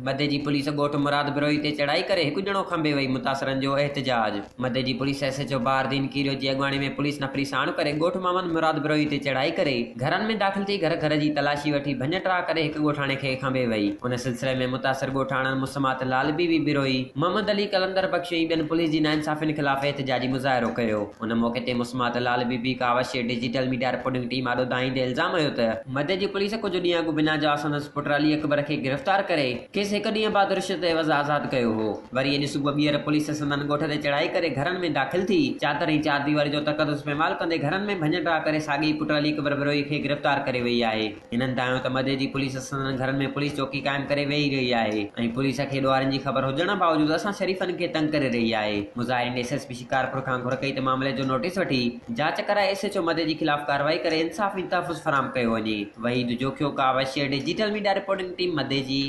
Madeji police ڳوٺ مراد بروهي تي چڙهائي ڪري هڪ ڄڻو کنڀي وئي، متاثرن جو احتجاج. Madeji police S H O Bahauddin Kerio جي اڳواڻي ۾ پوليس نفري ساڻ ڪري ڳوٺ محمد مراد بروهي تي چڙهائي ڪري گهرن ۾ داخل ٿي گهر گهر جي تلاشي وٺي ڀڃ ٽاهه ڪري هڪ ڳوٺاڻي کي کنڀي وئي. ان سلسلي ۾ متاثر ڳوٺاڻن مسمات لال بي بي بروهي، محمد علي قلندر بخش ۽ ٻين پوليس جي ناانصافين خلاف احتجاجي مظاهرو ڪيو. ان موقعي تي مسمات Lal Bibi Kawish digital media reporting team آڏو دانهيندي الزام هنيو ته مدئجي پوليس ڪجهه ڏينهن اڳ بنا جواز سندس پٽ علي اڪبر کي گرفتار ڪري کيس هڪ ڏينهن بعد رشوت عيوض آزاد ڪيو هو. وري اڄ صبح ٻيهر پوليس سندن ڳوٺ تي چڙهائي ڪري گهرن ۾ داخل ٿي چادر ۽ چار ديواري جو تقدس پيمال ڪندي گهرن ۾ ڀڃ ڊاهه ڪري ساڳئي ئي پٽ علي اڪبر بروهي کي گرفتار ڪري وئي آهي. هنن دانهيو ته مدئجي پوليس سندن گهرن ۾ پوليس چوڪي قائم ڪري ويهي رهي آهي ۽ پوليس کي ڏوهارين جي خبر هجڻ باوجود اسان شريفن کي تنگ ڪري رهي آهي. مظاهرين ايس ايس پي شڪارپور کان گهر ڪئي ته معاملي جو نوٽيس وٺي جاچ ڪرائي ايس ايڇ او مدئجي خلاف ڪارروائي ڪري انصاف ۽ تحفظ فراهم ڪيو وڃي. Waheed Jokhio, Kawish, digital media reporting team, Madeji.